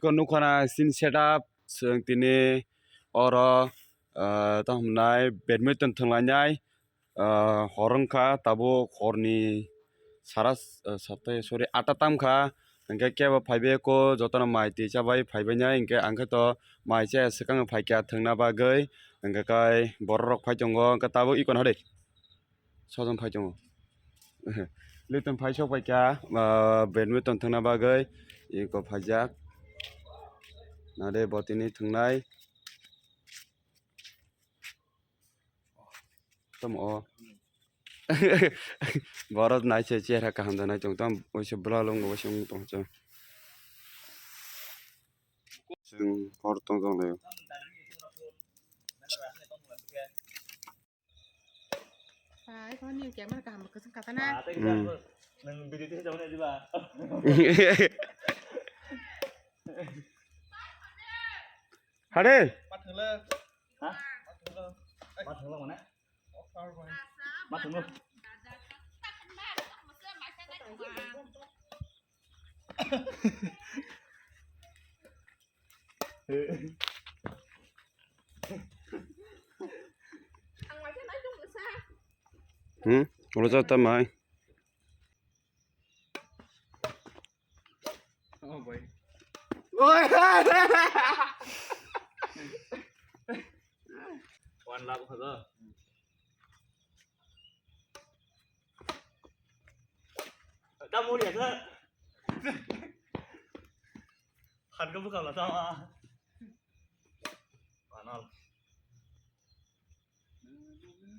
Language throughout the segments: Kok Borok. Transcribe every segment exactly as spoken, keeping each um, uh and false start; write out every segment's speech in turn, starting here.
Ko nukha na scene setup, chwng tini oro, ah, tamo hwnai badminton thwnglainai, ah, hor wngkha, tabuk horni sara, ah, satai, sorry, atta tamkha, hwnkhe kebo phaibai ko jotono mai twi chabai phaibainai, hwnkhe ang khe to mai chaya swkang phaikha thwngna bagwi, hwnkhe kai borok rok phai tongo, hwnkhe tabuk iko no de. Sojon phai tongo. Liton phai sok paikha, ah, badminton thwngna bagwi iko phaijak. Nade bo tini thwngnai. Tamo o. Borok nai se chera kaham da nai tong tam oise bwla lung oise wng tong chwng. Chwng hor tong tong lai. Ai, phone ni camera kaham kwchwng kata na. Ah, thank you, Hmm. Sir. Nang video tisa jauh ni, di ba? Hare. Hah? Mathanglo mana? Mathanglo. Hmm? Ulo jata mai. Oh boy. One lakh hodo. Kamu lihat lah. Harga buka lah sama. Panal.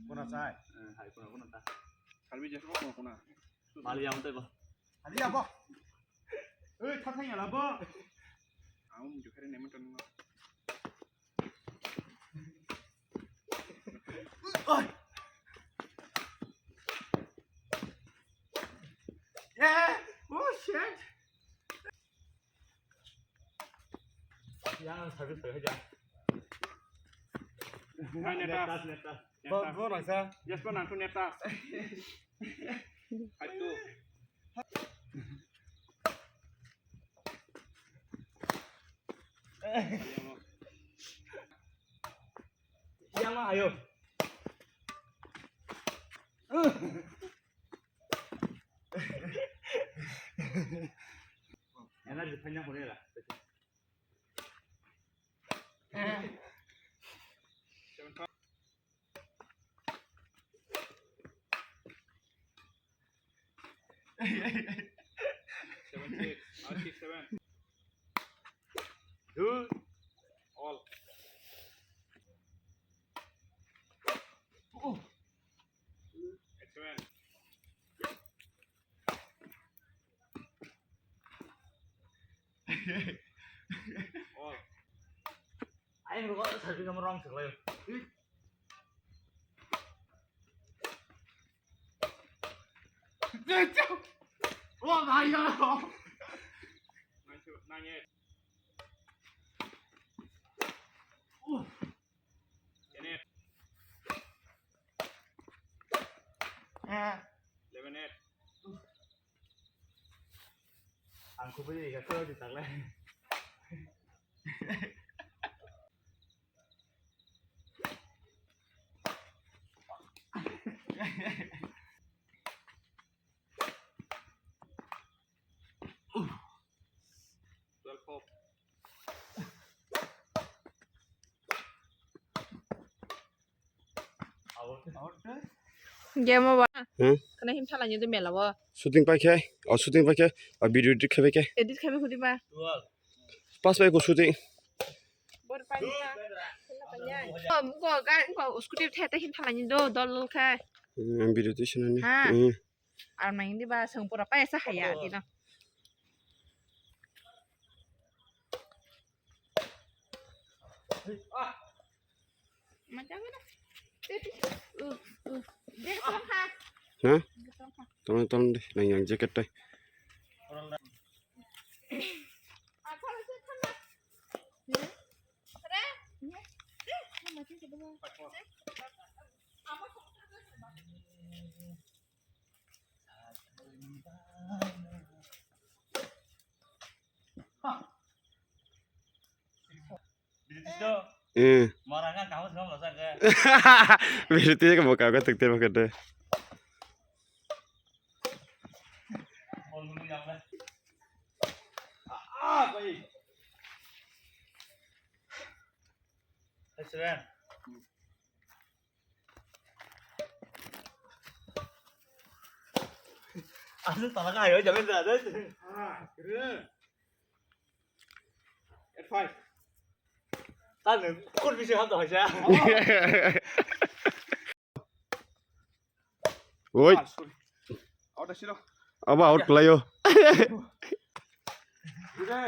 Kuna sai. Eh, hai kuna kuna ta. Kalbi jas ko kuna kuna. Mali yang tu ba. Mali apa? Eh, kata yang apa? Kamu juga hari nemen kan. Oi. Yeah. Oh shit. Yang service kerja. Netas, netas, netas. Bo, bo nangsa. Yes, bo nangkuk netas. Aduh. Yang mah ayo. Energy banyak boleh lah. Seven six, now six seven. Two. All. Oh. Eight seven. All. Ayang rukuk sabi kamu rong seklai. Oh my god. Nine seven, nine eight. Ten eight. Eh. Eleven eight. Ang kubui ka kau di taklai. Twelve pop. Game over. Hmm? Kana him thala nyi do mela wo. Shooting pai khe, o shooting pai khe, o video edit khai pai khe. Edit khai pai khudi ba. Pas pai ko shooting. Bor pai ni ba. Ko, ko, ga, ko scooty the te him thala nyi do, dol khai. Hmm, video tu sini. Ha. Hmm. Ar nang di ba seng pura pa esa haya di no. Macam mana? Teti. Uh, uh. Dia tolong ha. Hah? Dia tolong ha. Tolong, tolong deh, nang yang jacket deh. Apa lagi kan? Ya. Ada? Ya. Eh, macam kedua. Apa kok? Eh. Bisi tiga mo ka ka tuk tiga mo ka de. Asli tanah kaya jamin dah. Ah, kira. At five. Tan kun bisi ham to haja. Oi. Ah, sorry. Out asilo. Abo out playo. Oke.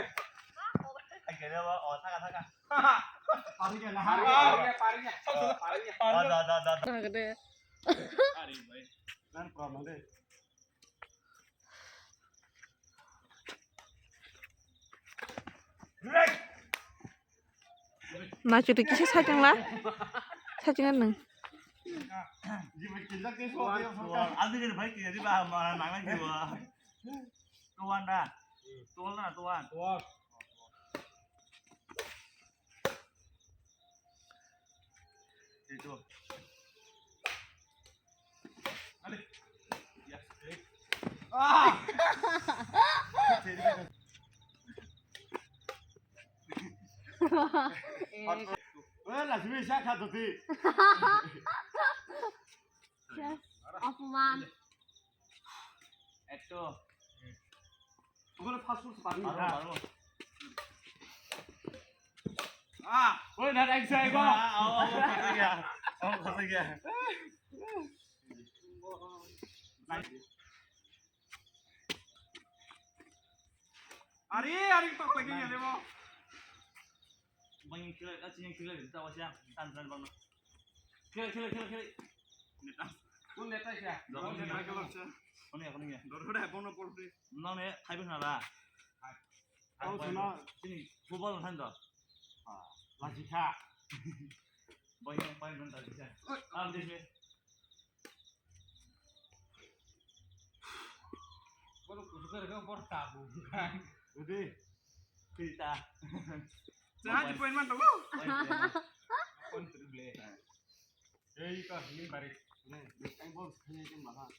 Akhirnya, oh, taka, taka. Pari ya, pari ya, pari ya. Pari ya, pari ya. Oh, dah, dah, dah, dah. Taka deh. Pari, boy. Kan problem deh. Nacho de kisa sajang la. Sajang nang. Adi ke bhai ke di ba ma nang nang di ba. Tuan da. Tuan na tuan. Tuan. Itu. Wala simi sa kha doti. অপমান। একটু। Okhone fast food pani. Parbo, parbo. Ah, oi na, ek jai go. Ah, ah, ah, ah, fase gaya. Ah, fase gaya. Are, are, tok lagi ya, debo. Bang yang kira, ah, yang kira, kita wasiang, tan, tan, bang. Kira, kira, kira, kira. Neta. Kun neta siya? Doro kun neta neta. Kira siya. Kun ya, kun ya. Doro dai, bono porte. Nang ne, thai bwsna da. Hai. Kau suna. Sini, football nang do. Ah, lagi kha. Bang yang paling nang tadi siya. Oi. Ah, deh, deh. Bono kusuka rega bor tabu. Udi. Kita. Sehari poin mantap, oh. Poin triple. Ei ka, ini bari. Nih, ini bol, ini kan mahal.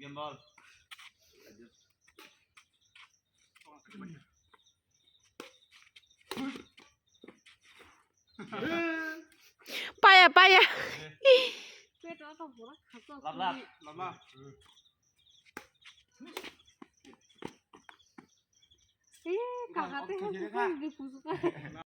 Game ball. Paya, paya. Lap, lap. Lap, lap. Eh, kakak teh, kakak teh,